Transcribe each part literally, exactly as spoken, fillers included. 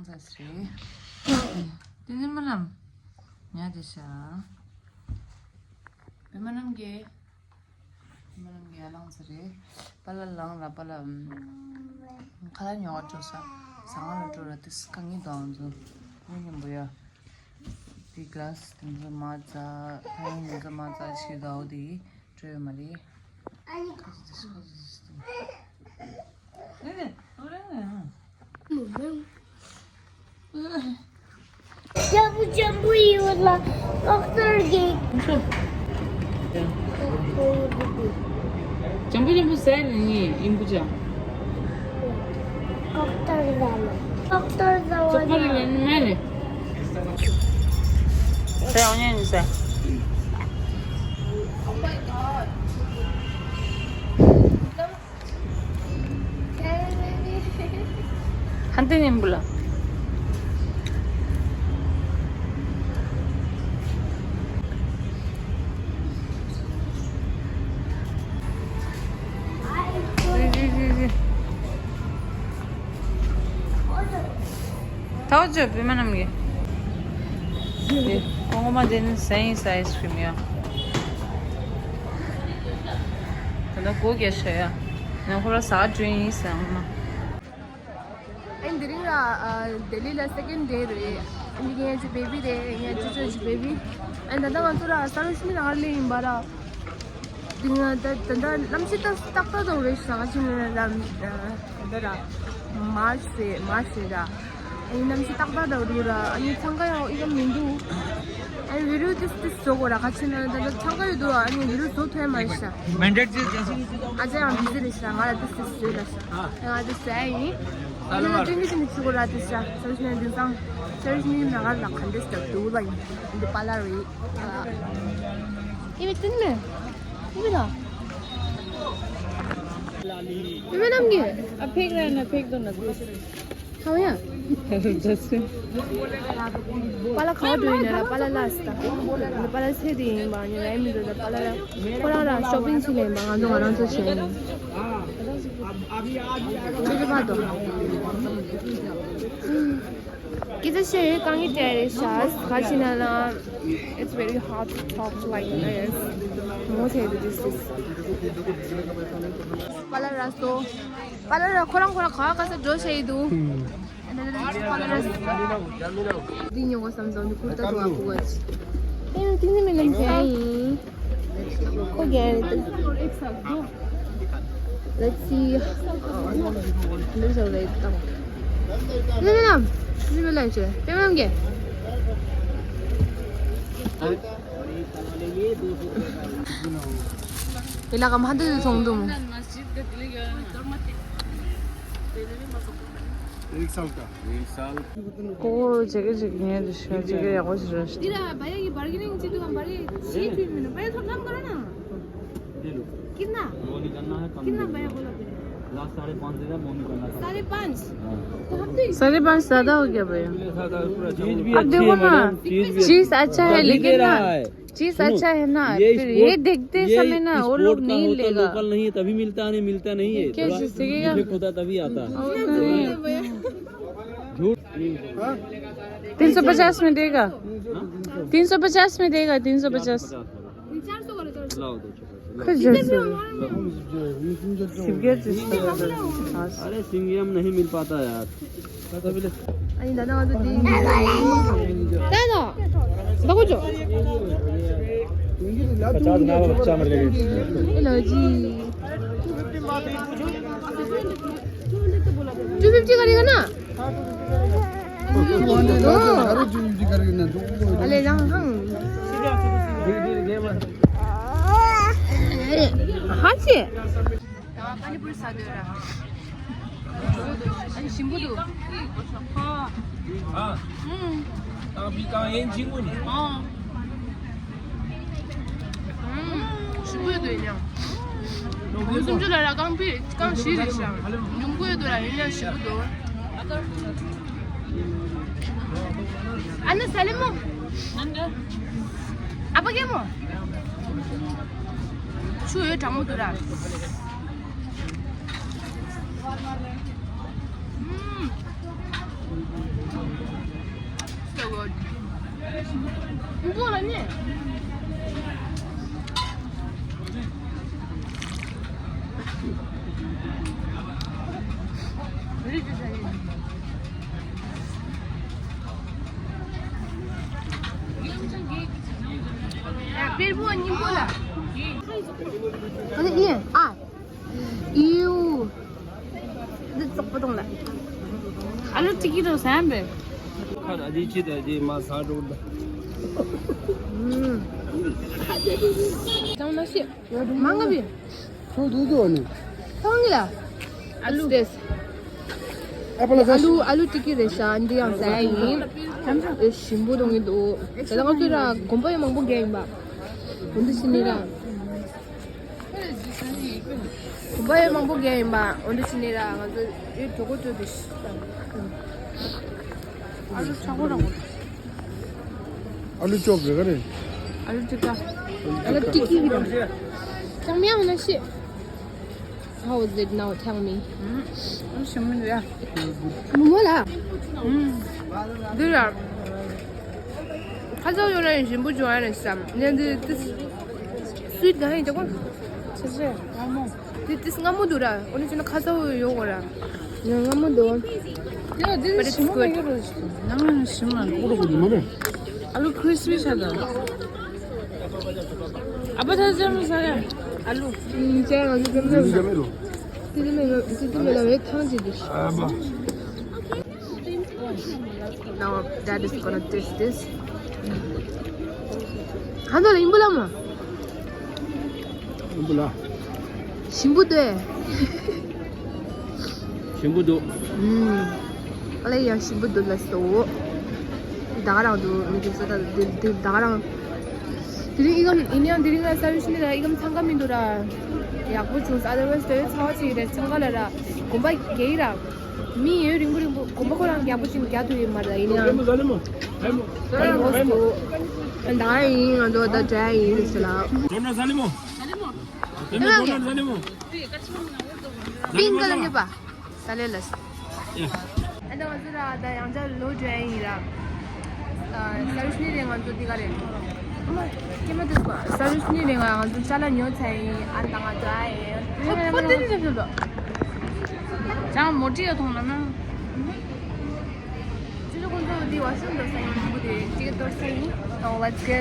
ཚ་རེད། དེ་ནི་མ་ལམ། ཉ་དེ་ཤ། བི་མ་ལམ་གྱི། བི་མ་ལམ་གྱི་ཨ་ལང་ཚ་རེད། པ་ལ་ལང་ར་པ་ལ། ཁ་ལ་ཉོ་བ་འགྲོ་ས། ཟ་ང་ལ་འགྲོ་ར་དེ་སི་ཁ་ངི་དང་ཚོ། མི་ཉམ་པོ་ཡ། དེ་ག་ལ་སི་དེ་ཚོ་མ་ཛ། ཐ་ཡིན་དེ་ཚོ་མ་ཛ་ཞིག་དའོ་དེ། སྤྲོད་མ་རེད། ཁ་ཅིག་ཏུ་ཁ་ཅིག་ཏུ། ནེ་ནེ། ཨོ་རེ་ནེ། ཇམ་པོ་ཇམ་པོ་ཡོད་ལ་ལོག་སྟེར་གི། ཇམ་པོ་ཇམ་པོ་ཟེར་ནི་ཡིན་པུ་ཅག་ལོག་སྟེར་ཟ་ལ་ལོག་སྟེར་ཟ་བ་ལ་མ་ནེ། ཟེར་འོང་ཉན་ཟེར། ཧན་ཏེ་ཉིན་བུ་ལ། ཐའོ་ཅོ་བི་མ་ནམ་གི། ཨོ་མ་དེ་ནི་སེང་ས་ཨའི་སི་ཀྲིམ་ཡ། ད་ལྟ་སྒོ་རྒྱག་ཤ་ཡ། ནང་ཁོ་ར་ཟ་འགྲོ་ཡིན་ཟེར་ཨོ་མ། ཨ་ནི་དེ་རིང་ལ་ལྡི་ལི་ལ་སེ་ཀེན་ཌེ་རེད། ཨ་ནི་ངའི་ཅི་བེ་བི་རེད། ངའི་ཅི་ཅོ་ཅི་བེ་བི། ཨ་ནི་ད་ལྟ་ང་ཚོ་ར་ས་རུ་ཤི་མི་ལ་ཧར་ལེ་ཡིན་པ་ར། དེ་ང་ད་ད་ད་གནམ་གཤིས་ཏག་ཏག་ཏག་རེད་ཤག་ཅི་ནས་ལ་ད་ད་ར་མར་ཆི་རེད། མར་ཆི་རེད་ར། ཨ་ནི་གནམ་གཤིས་ཏག་ཏག་ཏག་རེད་ར། ཨ་ནི་འཚང་ཁ་ཡང་ཨི་ཀ་མི་འདུག་ཨ་ནི་བི་ཌི་ཡོ་ཏིས་ཏིས་བཟོ་དགོས་ར། ཁ་ཆེ་ན་ད་ད་འཚང་ཁ་ཡོད་འདུག་ཨ་ནི་བི་ཌི་ཡོ་བཟོ་ཐུབ་ཡ་མ་རེད་ཤག་མན་ཌེ་ཊི་ཅི་ཅི་ཨ་ཅག་ཡང་བི་ཟི་རེད་ཤག་ང་ལ་ཏིས་ཏིས་བཟོས་ལ་ཤག་ང་ཏིས་ཟ་ཡིན། ཨ་ནི་ན་ཀྲིང་ཀི་ཅི་ནི་ཆུ་གོ་ར་ཏིས་ཤག་ས་རུ་ཤི་ན་འདི་སང་ས་རུ་ཤི་ནི་ན་ག་ལ་ཁ་འདྲེས་ཀྱི་འདུག་ལ་ཡིན། འདི་པ་ལ་རེད། ཨ་ཨི་བི་ཏིན་མེ་ཨི་བི་ལ་ཨི་བི་ནམ་གི་ཨ་ཕེག་ར་ན་ཕེག་དོ་ན་ཏིས། ཁ་བ་ཡ། པ་ལ་ཁ་བ་འགྲོ་ཡིན་ན་ར་པ་ལ་ལ་སི་ད། པ་ལ་སེ་དེ་ཡིན་པ་ནི་ར་མི་འགྲོ་ད། པ་ལ་ལ་ཁོ་རང་ར་ཤོ་པིང་ཆི་ལེན་པ་ང་ཚོ་ང་རང་ཚོ་བྱས་ནས། ཁྱོད་ཀྱི་ཕ་དོ། ཀི་ཏི་ཤེ་ཡོད་གང་གི་ཏྲེ་རེ་ཤ་ག་ཅི་ན་ལ། It's very hard to talk like this. མོ་ཐེ་དུ་དུ་སིས། པ་ལ་ར་སོ། པ་ལ་ར་ཁོ་རང་ཁོ་རང་ག་ག་ས་འགྲོ་ཤེས་ཡི་འདུག་འདི་ཉོ་གོ་བསམ་བསམ་འདི་ཀུར་ཏ་དུ་བ་ཀུ་བ་ཅི། ཨེ་ཡོ་ཏིང་ཏིང་མི་ལམ་ཁྱེད་ཡིན། ཁོ་རྒྱལ་རེད་དེ། Let's see. འདི་ཚོ་རེད་དམ། ནི་མི་ལམ། ནི་མི་ལམ་ཅེ། པེ་མམ་གྱེ། ཨེ་ལ་ཀ་མ་འདི་ཚོང་དུམ། एक साल का। एक साल। ཁོ་ཇེ་གེ་ཇེ་གེ་ངས་དུ་ཤ་ཇེ་གེ་ཡག་པོ་ཞིག་རེད། དེ་ལ་བ་ཡ་གི་བར་གི་རིང་ཅི་འདུག་གམ་བ་ཡ་ཤི་ཐུ་མི་ནུ་བ་ཡ་ཐོབ་ཐམ་ག་ར་ན། कितना? वो निकलना है कम कितना भैया बोला? लास्ट साढ़े पाँच दे रहा, वो निकलना था। साढ़े पाँच? हाँ। तो हम तो साढ़े पाँच ज्यादा हो गया भैया। चीज भी आप अच्छी देखो है ना, मैडम, चीज भी चीज अच्छा है, वही लेकिन दे ना, रहा है। चीज सुनो, अच्छा है ना, ये फिर स्पोर्ट, ये देखते ये समय ना वो स्पोर्ट लोग का नहीं होता, लेगा। लोकल नहीं है, तभी मिलता है, नहीं मिलता नहीं है। क्या थोड़ा चीज देखेगा? डिफेक्ट होता है, तभी आता है। और नहीं। झूठ। तीन सौ पचास में देगा, तीन सौ पचास में देगा, तीन सौ पचास। लाओ, दो छोटा सा। अरे सिंगियम नहीं मिल पाता यार। अनि दादा, दादा, दादा को जो। पचास ना बच्चा मर गया। ए लो जी। टू फिफ्टी गरेको न? अले जाङ खाङ। हान्छे। पानीपुरी साथै र। अनि सिम्बु दु। ཨ། ཨུམ། ཨ་བི་ཀ་ཡེན་ཅིང་གུ་ནི། ཨ། ཨུམ། ཞིམ་པོ་འདུག་ཡིན་ཡང་། ངོ་སུམ་ཅུ་ལ་ར་རྐང་པི་རྐང་བཞི་རེད་ཤག་ཉུང་པོ་འདུག་ར་ཡིན་ཡང་ཞིམ་པོ་འདུག་ཨ་ནི་ས་ལེ་མོ། ཨ་ཕ་གེ་མོ། ཆུ་ཡོད་གྲང་མོ་འདུག་ར། ཨུམ། So good. What do you want? ཨ་ནི་ཡིན། ཨ། ཡུ། འདི་བཙོག་པོ་དང་ལ། ཨ་ལུ་ཅིག་གི་རོ་སམ་པེ། ཁ་ན་འདི་ཅི་ད་འདི་མ་ས་འགྲོ་ད། ཨུམ། ཀྱང་ན་ཤི། མང་ག་བི། ཁོ་དུ་དུ་ཨ་ནི། ཁང་གི་ལ། ཨ་ལུ། ཨ་པ་ལ་ཨ་ལུ། ཨ་ལུ་ཅིག་གི་རེ་ཤ་འདི་ཡང་ཟ་ཡིན། ཨེ་ཞིམ་པོ་དང་གི་འདུག་ད་ལྟ་ང་ཚོ་ར་གོམ་པ་ཡང་མང་པོ་རྒྱག་ཡིན་པ། འོན་ཏེ་ཕྱི་ནས་ར། གོམ་པ་ཡང་མང་པོ་རྒྱག་ཡིན་པ། འོན་ཏེ་ཕྱི་ནས་ར་ང་ཚོ་ཡོད་གྲོགས་པོ་ཚོ་དེ་ཤི། ཨ་ལུ་ཆག་པོ་རང་། ཨ་ལུ་ཅོག་གི་ག་རེ། ཨ་ལུ་ཅིག་ག་ཨ་ལུ་ཅིག་གི་རང་། ཀྱང་མི་ཡང་ན་ཤི། How is it now? Tell me. ཨུམ། ཞིམ་མི་འདུག་ཡ། མོ་མོ་ལ། ཨུམ། འདི་ར། ཁ་ཚ་ཡོད་ར་ཡིན་ཞིམ་པོ་བྱུང་ཡ་རེད་བསམ། ནས་འདི་ཏིས། སུའིཊ་གང་ཡིན་ཅག་པ། ཆེ་ཆེ། ང་མོ། འདི་ཏིས་སྔ་མོ་འདུག་ར། འོ་ན་ཅི་ན་ཁ་ཚ་ཡོད་གོ་ར། ང་སྔ་མོ་འདུག་དེ་ལ་འདི་But it's ཞིམ་པོ་good. མེད་ཀྱི་རེད། ནང་ཞིམ་ལ་ཀུ་རུ་ཀུ་རུ་མ་རེད། ཨ་ལུ་ཁྲིས་པི་ཤ་ད། ཨ་ཕ་ཐ་ཅམ་ས་ཡ། ཨ་ལུ། ཨུམ། ཅག་ང་ཚོ་ཅམ་ཅམ་ས། ཅི་ཙམ་མེད་ལ། ཅི་ཙམ་མེད་ལ་བའི་ཐང་ཅི་འདི། Now dad is gonna taste this. ཧ་ད་ལ་ཡིན་པོ་ལ་མ། ཡིན་པོ་ལ། ཞིམ་པོ་དེ། ཞིམ་པོ་འདུག་ཨུམ། ཨ་ལེ་ཡང་ཞིམ་པོ་འདུག་ལ་སོ། ད་ག་རང་འདུག་མི་འདུག་ས་ད་འདི་འདི་ད་ག་རང་། དེ་རིང་ཨི་གམ་ཡིན་ཡང་དེ་རིང་ལ་ས་ཡུལ་ཕྱི་ནས་ལ་ཨི་གམ་འཚང་ཀ་མི་འདུག་ར། ཡག་པོ་བྱུང་ས་otherwise དེ་ཚ་བ་ཅིག་རེད། འཚང་ཀ་ལ་ར་གོམ་པ་རྒྱག་གི་ར། མི་ཡོད་རིང་པོ་རིང་པོ་གོམ་པ་ཁོ་རང་རྒྱག་པོ་ཅིག་རྒྱག་ཐུབ་ཡོད་མ་རེད་ཡིན་ཡང་། ད་ཡིན་ང་ཚོ་ད་འདྲ་ཡིན་ཟེར་ལ། Pink color ནི་པ། ས་ལེ་ལ། ཨ་ད་ང་ཚོ་ར་ད་ཡང་ཅག་ལོ་འདྲ་ཡིན་ར། ས་རུ་ཤི་ནི་རེད་ང་ཚོ་འདི་ག་རེད། ཀྱེ་མ་དུས་པ། ས་རུ་ཤི་ནི་རེད་ང་ང་ཚོ་ཅ་ལག་ཉོ་ཚར་ཡིན། ཨ་ད་ང་ཚོ་ཨ་ཡིན། ཨ་ཕོ་ཕོ་དེ་ནི་རེད་ལ། ཅང་མོ་ཏི་ཡོད་མཐོང་ལ་ན། ཅི་ལོ་ཁོང་ཚོ་འདི་བ་ཤུན་འདོར་ས་ཡིན། འདི་ག་རེད། ཅི་ག་འདོར་ས་ཡིན། Oh, let's go.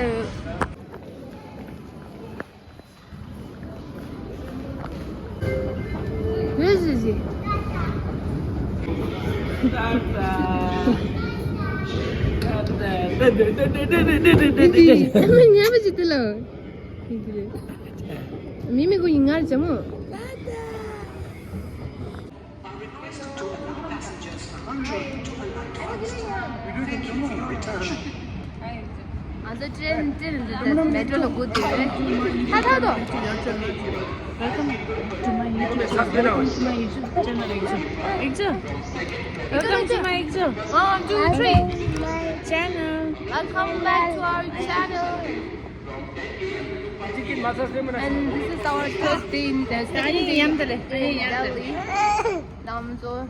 This is it. ཉམས་ཅི་དེ་ལ། མི་མི་གོ་ཡིན་ངར་ཅམ་མོ། Are requested to all passengers for London to London. Thank you for your return. ང་ཚོ་ཀྲེན་ཀྲེན་འདི་འདི་མེ་ཊོ་ལ་སྒུག་བསྡད་ཡོད་རེད། ཧ་ཐག་ཏོ། Welcome to my YouTube channel. Welcome to my YouTube channel. Exo. Exo. Welcome to my Exo. One, two, three. Channel. Welcome back to our channel. And this is our first day in the second day in Delhi. Now I'm so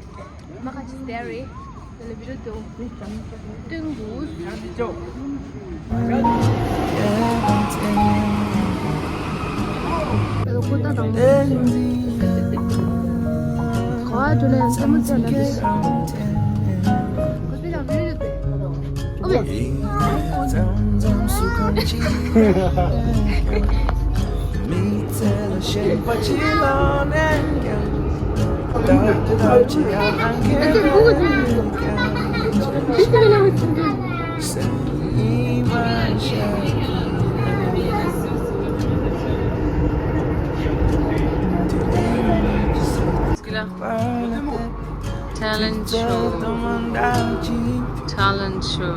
much scary. The video to tungus. Talent show. Talent show.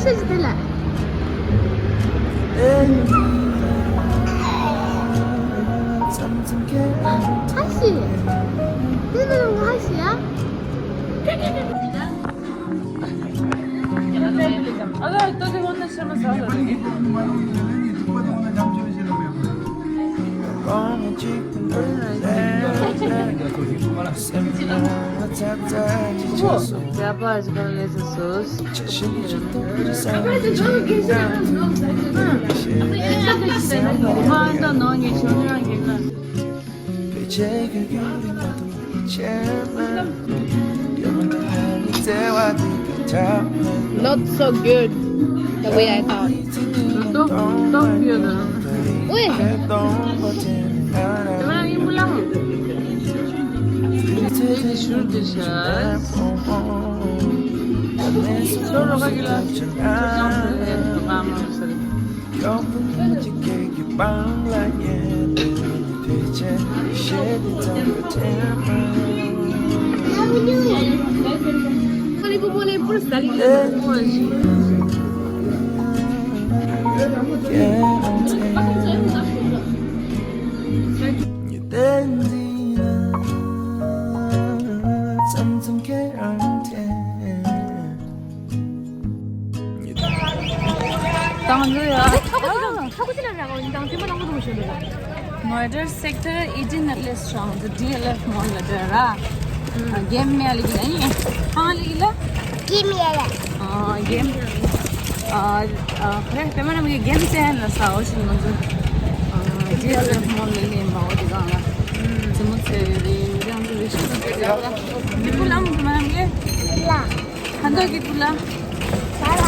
ཁྱེད་ཀྱི་དེ་ལ། ཨེ། ཨ་ཤི། དེ་ནི་ང་ཤི་ཡ། अगर तो देखो ना शर्मा सा हो जाएगी। Grandpa is gonna let us sauce. Not so good the way I thought. Don't, don't feel them. Wait. Come on, you belong. This is your dishes. Don't look like you love. Noida sector eighteen ལ་སླེབས་བྱུང་། འདི་ཌི་ཨེལ་ཨེཕ་མོལ་ལ་འགྲོ་ར། ཨ། གེམ་མེད་ལ་གི་ནི། ཨ་ལ་གི་ལ། གེམ་ཡ་ལ། ཨ། གེམ། ཨ། ཨ། ཁོ་རེ་པད་མ་རྣམ་གི་གེམ་ཅན་ལ་ས་འོ་ཞིག་ང་ཚོ། ཨ། ཌི་ཨེལ་ཨེཕ་མོལ་ལ་སླེབས་པ་འོ་དེ་གང་ལ། ཙི་མོ་ཚེ་རེ་རེ་ཡང་ཚོ་རེ་ཤི་ཚོ་ཚེ་རེ་ལ། འདི་པུ་ལ་མོ་པད་མ་རྣམ་གི། ལ། ཁ་འདོག་གི་པུ་ལ། ལ་ལ།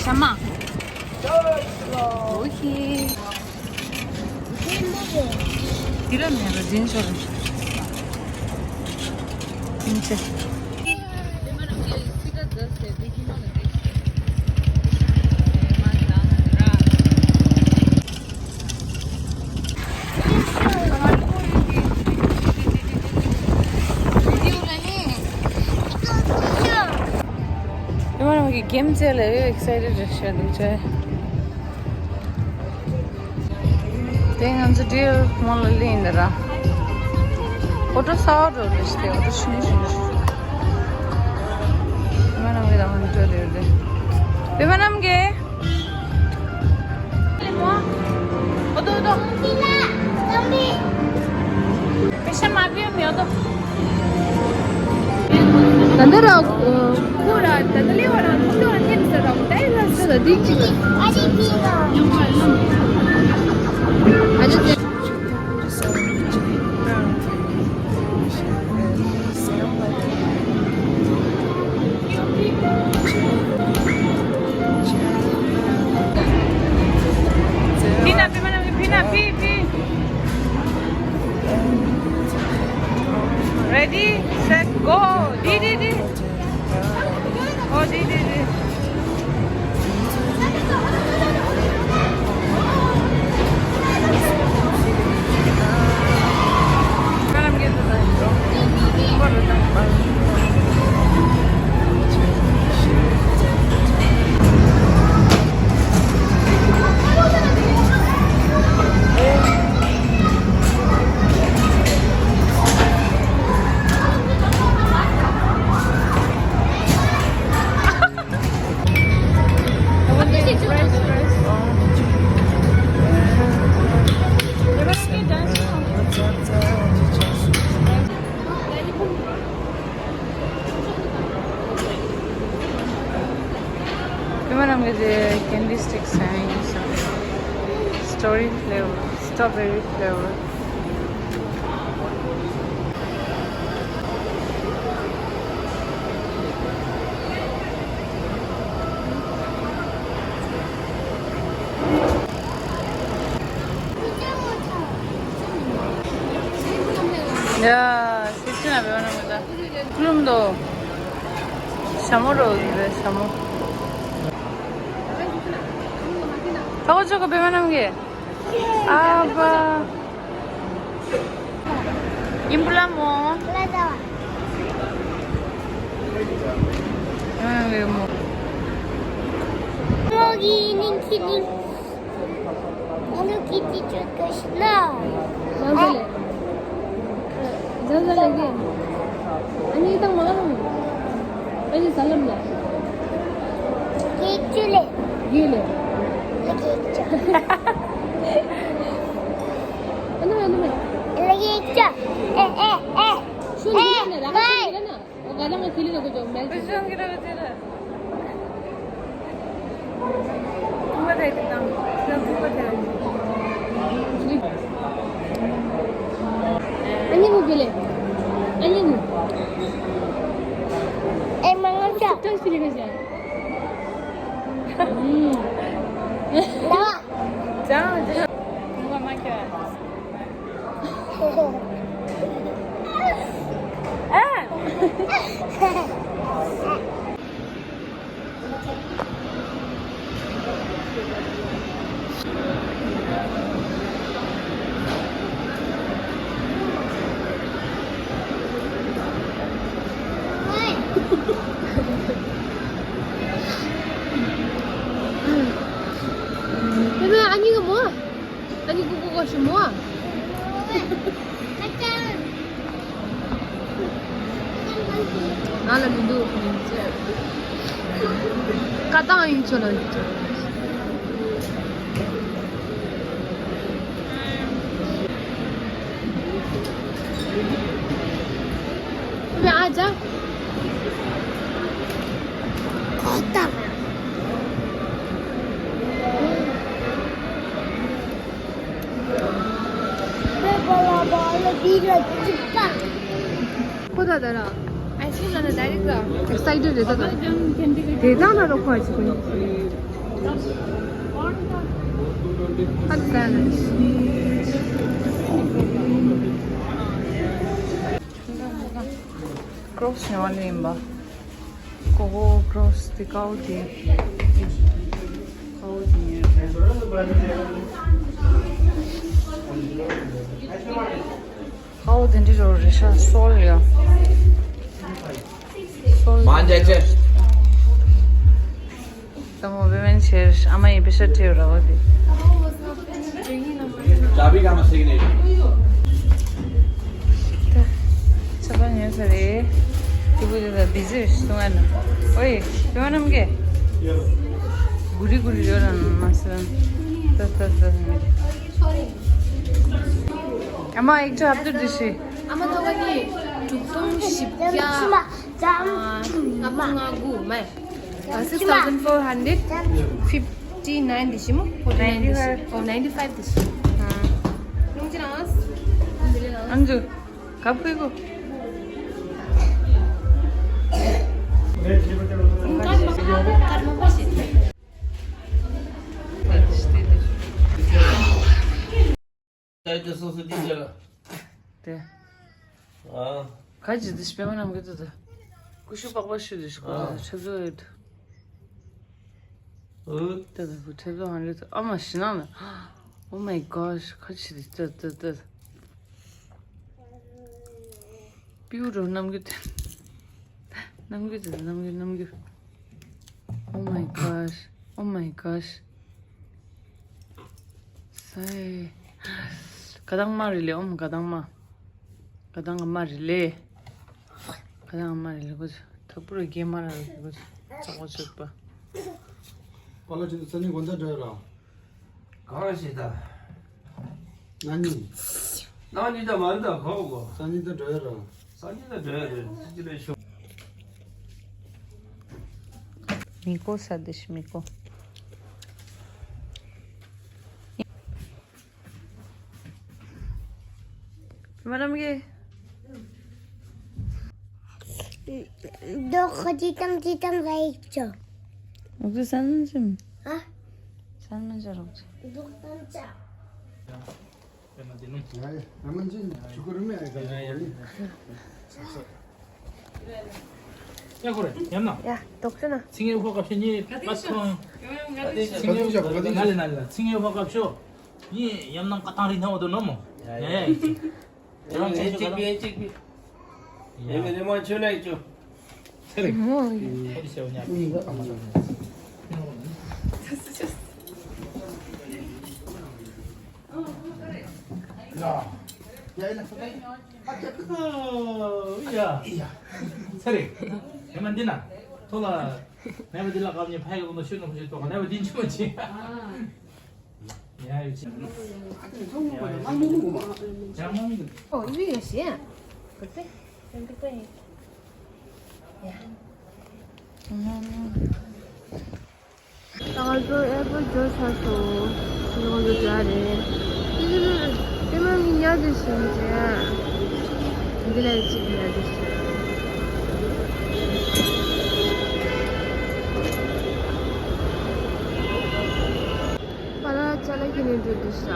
ཤ་མ། ཨོ་ཁེ། དེ་ར་མེད་ར་འཛིན་ཤོར། ཨིན་ཆེ། དེ་མ་རང་གི་གེམ་རྩེ་ལ་ཨེག་སའི་ཊེཌ་རེད་ཤག་འདུག་ཅེ། དེ་ང་ཚོ་ཌི་ཨེལ་ཨེཕ་མོལ་ལ་སླེབས་ཡིན་ད་ར། ཨོ་ཊོ་གསར་པ་འགྲོ་རེད་ཤག་དེ་ཨོ་ཊོ་ཤུན་ཤུན་ཤུན། པད་མ་རྣམ་གི་ད་ཧོན་ཊོ་རེད་དེ། པད་མ་རྣམ་གི། ཨོ་ཏོ་ཨོ་ཏོ། པེ་ཤ་མ་པིའོ་མི་ཨོ་ཏོ། ད་ལྟ་ར། ཁོ་ར་ད་ལྟ་ལེ་བ་ར་ཁོ་ཏོ་ར་ཐེམ་ས་ར་ད་ཡི་ལ་ས་ར་དི་ཅི་ཨ་ཅི་ཅི་ཨ་ཅི་ཅི། Pina, Pina, Pina, Pi, Pi. Ready, set, go. Di, di, di. Oh, di, di, di. པད་མ་རྣམ་གི་དེ་ཀེན་ཌི་སི་ཊིག་ཟ་ཡིན་ས། སི་ཊོ་རི་ཕི་ལེ་ཝར། སི་ཊོ་བེ་རི་ཕི་ལེ་ཝར། ཡ། སི་ཊི་ན་བེ་བ་ན་མི་ད། ཀླུམ་དོ། ཞྭ་མོ་རོ་རེད་ཞྭ་མོ། ཕ་གོ་ཆོ་ག་བེ་བ་ན་མི་གེ། ཨ་བ། ཡིན་པུ་ལ་མོ། ཨ་བེ་མོ། ཡོ་གི་ནིང་ཁི་ནིང་། ཨ་ནུ་ཁི་ཏི་ཆུ་ཀ་ཤི་ན། ལ་ལ་ལ། ལ་ལ་ལ་གི། ཨ་ནི་དང་མ་ལ་ལ། ཨ་ནི་ས་ལམ་ལ། གེག་ཆུ་ལེ། གེག་ལེ། ལ་གེག་ཆུ། ཨ་ནུ་ཨ་ནུ་མེ། ལ་གེག་ཆུ། ཨེ་ཨེ་ཨེ། ཤུ་ལ་ཨེ་ན་ར་ཁ་ལ་ན། ཨོ་ག་ལ་ང་ཁི་ལི་ན་གོ་ཅོ་མེལ། ཤུ་ལ་གི་ར་ཁ་ལ། ཐུག་པ་དེ་དང་། ཐུག་པ་དེ། ཨ་ནི་མུ་གི་ལེ། ཨ་ནི་མུ། ཨེ་མ་ང་ཅ། ཏང་སི་ལི་ག་ཅ། ཨུམ། ལ། ཅང་ཅང་། ཐུག་པ་མ་ཁྱོད། ཨ། ཨ་ནི་གི་མོ། ཨ་ནི་གུ་གུ་གོ་ཤི་མོ། ང་ལ་མི་འདུག་མིན་ཚེ། ཀ་ཏང་ཡིན་ཚོ་ལ་ཡིན་ཚོ། ཨ་ཅག་ཀ་ཏང་། ཁོ་ད་ད་ར། ཨའི་སི་ཀྲིམ་ལ་ན་ད་རིག་ག་ཨེག་སའི་ཊེཌ་རེད་ད་ག་དེ་དང་ན་རོ་ཁོ་ཨ་ཅི་ཁོ་ཨ་ད་ན། ཀྲོག་སི་ཉོ་བ་ལེན་པ། ཀོ་ཀོ་ཀྲོག་སི་དེ་ཀའོ་དེ། ཀའོ་དེ་ཉོས་རེད། ཀའོ་དེ་འདྲི་རོ་རེ་ཤ་སོལ་ཡ། སོལ། མ་འཇལ་ཅེ། ད་མོ་བེ་མན་ཆེར་ཨ་མ་ཡི་པེ་ཤ་ཁྲེའུ་ར་བ་དེ། ད་ཆ་པ་ཉོས་ས་རེད། དེ་བུ་དེ་ད་བི་ཟི་རེད་གསུང་ཨ་ན། ཨོའི་བེ་མ་ནམ་གེ། གུ་རི་གུ་རི་ཡོད་ན་མ་སི་རན། ད་ད་ད། ཨ་མ་ཨེག་ཅོ་ཧབ་ཏུ་དུ་ཤི། ཨ་མ་ཐོག་ག་ནི་དྲུག་སྟོང་བཞི་བརྒྱ་ལྔ་བཅུ་ང་དགུ་མ། Six thousand four hundred fifty nine དེ་ཤི་མོ། Forty nine དེ་ཤི། Oh, ninety five དེ་ཤི། ལུང་ཅི་རང་། ཨང་ཇུ། གབ་ཁུའི་གུ། ད་ཡོད་དེ་སོ་སོ་དེ་བྱས་ལ། དེ། ཨ། ཁ་ཅིག་དེ་སྤེན་པ་རྣམས་ཀྱི་དེ་དེ། ཀུ་ཤུ་པགས་པ་ཤུ་དེ་ཤུ་ག་ཨ། ཆབ་ཟོ་ཡོད། ཨུ། དེ་དེ་ཀུ་ཆབ་ཟོ་ཧང་རེད་དེ་ཨ་མ་ཤི་ན་ན། Oh my gosh ཁ་ཅིག་དེ་དེ་དེ་དེ། པིའུ་རོ་རྣམས་ཀྱི་དེ། རྣམས་ཀྱི་དེ་རྣམས་ཀྱི་རྣམས་ཀྱི། Oh my gosh. Oh my gosh. སའི། ག་དང་མ་རེད་ལེ་ཨོམ་ག་དང་མ། ག་དང་མ་རེད་ལེ། ག་དང་མ་རེད་ལེ་གོ་ཐག་པུ་ར་རྒྱན་མ་ར་རེད་གོ་ཚག་པ་ཚོད་པ། པ་ལ་ཅི་ས་ནི་གོན་ཚ་འདྲ་ར། གང་ཞིག་ད། ན་ནི། ན་ནི་ད་མ་རེད་ད་གོ་གོ། ས་ནི་ད་འདྲ་ར། ས་ནི་ད་འདྲ་ར་ཅི་རེད་ཤོ། མི་གོ་ས་དེ་ཤི་མི་གོ། མ་རམ་གི། དོ་ཁ་ཅི་ཏམ་ཅི་ཏམ་ར་ཡིག་ཅོ། འུ་ཚོ་ས་ནན་ཅིམ། ཨ། ས་ནན་ཅ་རོགས། དོ་ཏམ་ཅ། ཡ་ཡ། ཨ་མ་ཅི་ཆུ་ཁུར་མེ་ཨ་ཡ་ཡ། ཡ་ཁོ་རེ་ཡམ་ན། ཡ་དོག་ཅོ་ན། ཚིང་ངེ་ཧོ་ཀབ་ཤོ་ཉེ་པ་ཁང་། ཚིང་ངེ་ཧོ་ཀབ་ཤོ་ན་ལེ་ན་ལེ་ཚིང་ངེ་ཧོ་ཀབ་ཤོ། ཡིན་ཡམ་ནང་ཀ་ཐང་རི་ཐང་འོ་དོ་ནོ་མོ། ཡ་ཡ་ཡིན་ཅིག་པི་ཅིག་པི། ཡ་མི་རེ་མོ་ཆོ་ལེ་ཅོ། ཚེ་རིང་། མོ་ཡིན། ཨོ་དི་ཤེ་ཉ་མི་ག་ཨ་མ་ལ། ཡ་ཡིན་ན་ས་ཏེ། ཨ་ཅག་ཨ་ཡ། ཚེ་རིང་། ཉི་མ་འདི་ན། ཐོ་ལ། ནས་པ་འདི་ལ་ཀབ་ཉི་ཕ་ཡི་ཀུན་ཏུ་ཤུ་ནུ་ཁུ་ཤུ་ཏོ་ཁ་ནས་པ་འདི་ཆུ་མ་ཆི། ཡ་ཡོད་ཆི། ཨ་ཅག་ཚོང་མོ་གོ་ལ་མང་མོ་མོ་མ། ཡ་མང་མོ། ཨོ་ཡུ་ཡོད་ཤི། ག་ཏེ། ཡང་གི་པ་ཡིན། ཡ། ད་ང་ཚོ་ཨེར་པོར་ཊི་འབྱོར་ཚར་སོང་། ང་ཚོ་འདྲ་རེད། ཏེ་མ་མི་ཉག་དེ་བཞིན་རེད། འདི་ལ་གཅིག་ཉག་དེ་བཞིན། པ་ལ་ཅ་ལག་ཁྱེར་ནས་འགྲོ་དུས་ཤ།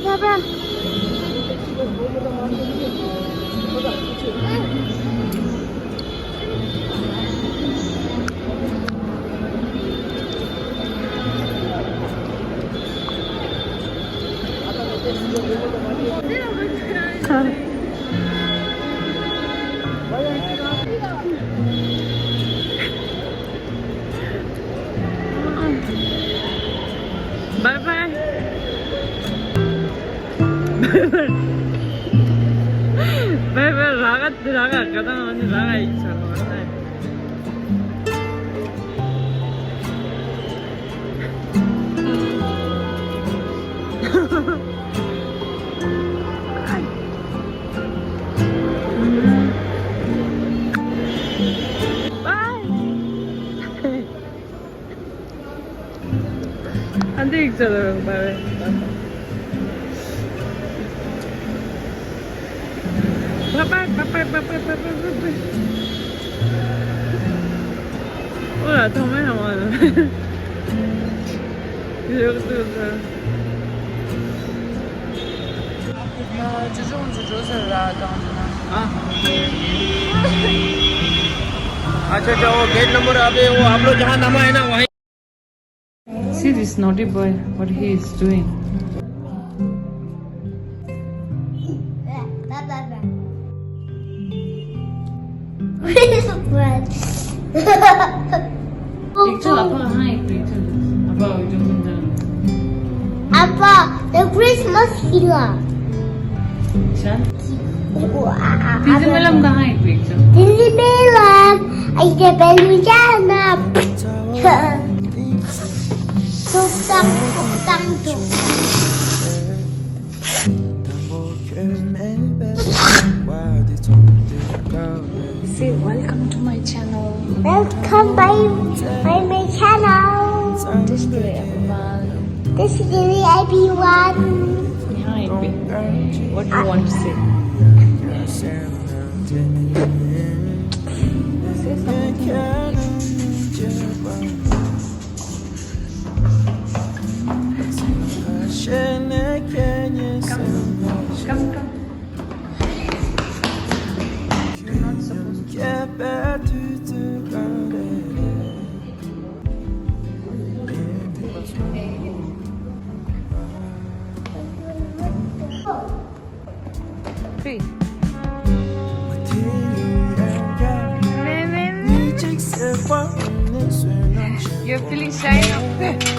Bye bye. Bye bye. ར་ག་ར་ག་ག་དང་ཨ་ནི་ར་ག་ཡིག་ཆ་ལ་ཨ་ནི། ཨ་འདི་ཡིག་ཚད་ལ་རང་པ་རེད། Bye bye, bye bye, bye bye, bye bye, bye bye. ཨོ་ལ་ཐོག་མེད་ཧ་མ་ལ། ཡོག་ཏུ་ས། ཅི་ཅུང་ཅི་ཅུང་ཟེར་ར་དང་དེ་ན། हाँ। अच्छा, अच्छा, वो gate number अभी वो आप लोग जहाँ नामा है ना, वहीं। See this naughty boy, what he is doing. Picture, apa, hai, picture. Apa, ujung ujung. Apa, the Christmas killer. Chan. Tizi malam kahan hai, picture. Tizi malam, ay, the Belujana. Tuk tak, tuk tak, tuk. See, welcome to my channel. Welcome by, by my channel. This is everyone. This is everyone. Hi. What do you want to say? Say something. Come, come, come. You're not supposed to. Hey. You're feeling shy now?